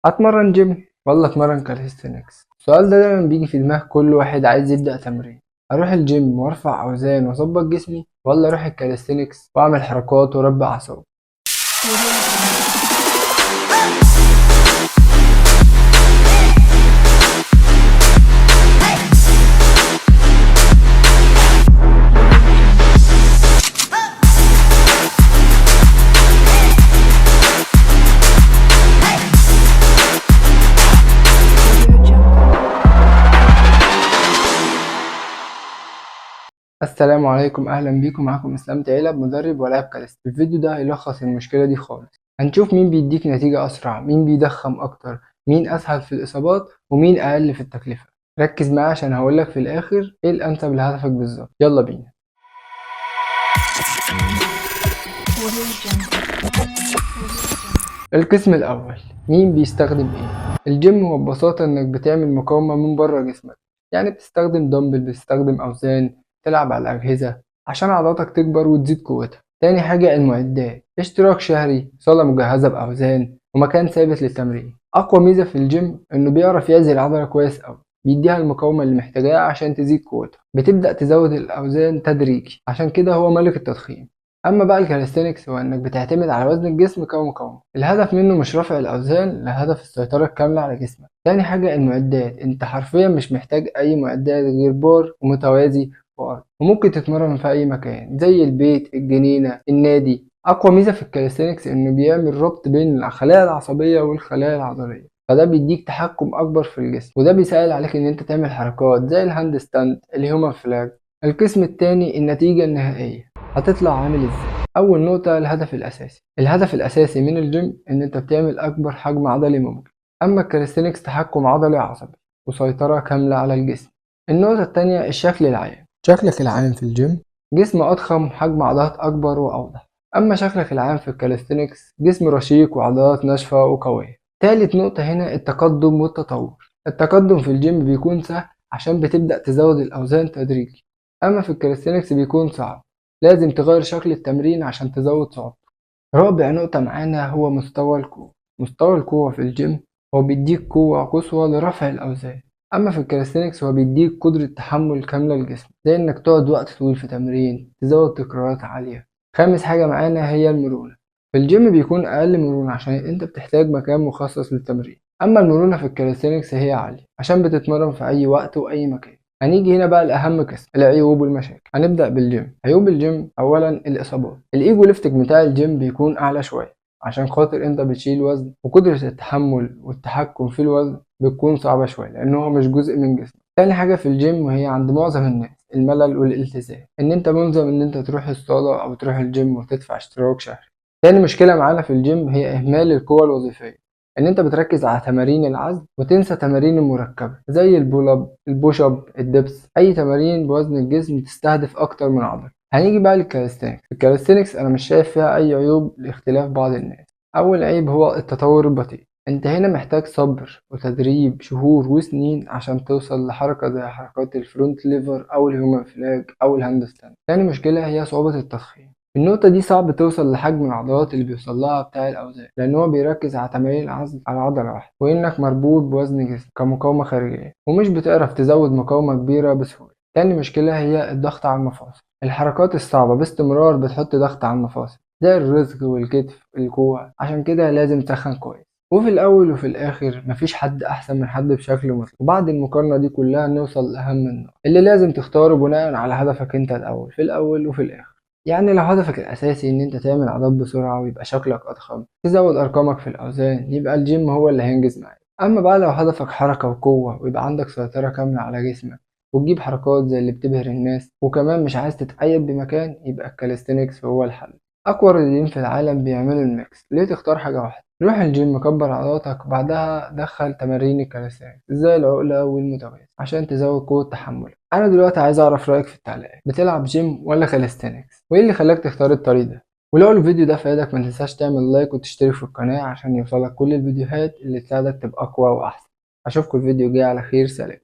اتمرن جيم ولا اتمرن calisthenics؟ السؤال ده دايما بيجي في دماغ كل واحد عايز يبدأ تمرين. اروح الجيم وارفع اوزان واظبط جسمي، ولا اروح ال calisthenics واعمل حركات واربي اعصاب؟ السلام عليكم، اهلا بيكم. معاكم اسلام تعيلب، مدرب ولاعب calisthenics. الفيديو ده هيلخص المشكلة دي خالص. هنشوف مين بيديك نتيجة اسرع، مين بيضخم اكتر، مين اسهل في الاصابات، ومين اقل في التكلفة. ركز معايا عشان هقولك في الاخر ايه الانسب لهدفك بالظبط. يلا بينا. القسم الاول، مين بيستخدم ايه؟ الجيم هو ببساطة انك بتعمل مقاومة من بره جسمك، يعني بتستخدم دمبل، بتستخدم اوزان، تلعب على الأجهزة عشان عضلاتك تكبر وتزيد قوتها. تاني حاجة المعدات، اشتراك شهري، صالة مجهزة بأوزان، ومكان ثابت للتمرين. أقوى ميزة في الجيم إنه بيعرف يعزل العضلة كويس أوي، بيديها المقاومة اللي محتاجاها عشان تزيد قوتها. بتبدأ تزود الأوزان تدريجي، عشان كده هو ملك التضخيم. أما بقى ال calisthenics هو إنك بتعتمد على وزن الجسم كمقاومة، الهدف منه مش رفع الأوزان، الهدف السيطرة الكاملة على جسمك. تاني حاجة المعدات، أنت حرفيا مش محتاج أي معدات غير بار ومتوازي وأرض، وممكن تتمرن في أي مكان زي البيت، الجنينة، النادي. أقوى ميزة في ال calisthenics إنه بيعمل ربط بين الخلايا العصبية والخلايا العضلية، فده بيديك تحكم أكبر في الجسم، وده بيسهل عليك إن أنت تعمل حركات زي ال handstand، ال human flag. القسم التاني النتيجة النهائية، هتطلع عامل إزاي؟ أول نقطة الهدف الأساسي. الهدف الأساسي من الجيم إن أنت بتعمل أكبر حجم عضلي ممكن. أما ال calisthenics تحكم عضلي عصبي وسيطرة كاملة على الجسم. النقطة التانية الشكل العام. شكلك العام في الجيم جسم أضخم، حجم عضلات أكبر وأوضح. أما شكلك العام في ال calisthenics جسم رشيق وعضلات ناشفة وقوية. تالت نقطة هنا التقدم والتطور. التقدم في الجيم بيكون سهل عشان بتبدأ تزود الأوزان تدريجي، أما في ال calisthenics بيكون صعب، لازم تغير شكل التمرين عشان تزود صعوبته. رابع نقطة معانا هو مستوى القوة. مستوى القوة في الجيم هو بيديك قوة قصوى لرفع الأوزان، أما في ال calisthenics هو بيديك قدرة تحمل كاملة للجسم، زي إنك تقعد وقت طويل في تمرين، تزود تكرارات عالية. خامس حاجة معانا هي المرونة. في الجيم بيكون أقل مرونة عشان أنت بتحتاج مكان مخصص للتمرين، أما المرونة في ال calisthenics هي عالية عشان بتتمرن في أي وقت وأي مكان. هنيجي هنا بقى لأهم قسم، العيوب والمشاكل. هنبدأ بالجيم. عيوب الجيم أولا الإصابات. ال ego lifting بتاع الجيم بيكون أعلى شوية عشان خاطر أنت بتشيل وزن، وقدرة التحمل والتحكم في الوزن بتكون صعبة شوية لأن هو مش جزء من جسمك. تاني حاجة في الجيم وهي عند معظم الناس الملل والالتزام، إن أنت ملزم إن أنت تروح الصالة أو تروح الجيم وتدفع اشتراك شهري. تاني مشكلة معانا في الجيم هي إهمال القوة الوظيفية، إن أنت بتركز على تمارين العزل وتنسى تمارين المركبة زي ال pull up، ال push up، ال dips، أي تمارين بوزن الجسم تستهدف أكتر من عضلة. هنيجي بقى لل calisthenics. ال calisthenics أنا مش شايف فيها أي عيوب لاختلاف بعض الناس. أول عيب هو التطور البطيء، أنت هنا محتاج صبر وتدريب شهور وسنين عشان توصل لحركة زي حركات ال front lever أو ال human flag أو ال handstand. تاني مشكلة هي صعوبة التضخيم. النقطة دي صعب توصل لحجم العضلات اللي بيوصل لها بتاع الأوزان، لأن هو بيركز على تمارين العزل على عضلة واحدة، وإنك مربوط بوزن جسم كمقاومة خارجية، ومش بتعرف تزود مقاومة كبيرة بسهولة. تاني مشكلة هي الضغط على المفاصل. الحركات الصعبة باستمرار بتحط ضغط على المفاصل زي الرزق والكتف الكوع، عشان كده لازم تسخن كويس. وفي الأول وفي الآخر مفيش حد أحسن من حد بشكل مطلق. وبعد المقارنة دي كلها نوصل لأهم النقط اللي لازم تختاره بناء على هدفك أنت الأول في الأول وفي الآخر. يعني لو هدفك الأساسي إن أنت تعمل عضلات بسرعة ويبقى شكلك أضخم، تزود أرقامك في الأوزان، يبقى الجيم هو اللي هينجز معاك. أما بقى لو هدفك حركة وقوة ويبقى عندك سيطرة كاملة على جسمك وتجيب حركات زي اللي بتبهر الناس، وكمان مش عايز تتقيد بمكان، يبقى ال calisthenics هو الحل. أقوى رياضيين في العالم بيعملوا ال mix، ليه تختار حاجة واحدة؟ روح الجيم، كبر عضلاتك، وبعدها دخل تمارين ال calisthenics زي العقلة والمتوازي عشان تزود قوة تحملك. أنا دلوقتي عايز أعرف رأيك في التعليقات، بتلعب جيم ولا calisthenics؟ وإيه اللي خلاك تختار الطريق ده؟ ولو الفيديو ده فادك ما تنساش تعمل like وتشترك في القناة عشان يوصلك كل الفيديوهات اللي تساعدك تبقى أقوى وأحسن. أشوفكم الفيديو الجاي على خير، سلام.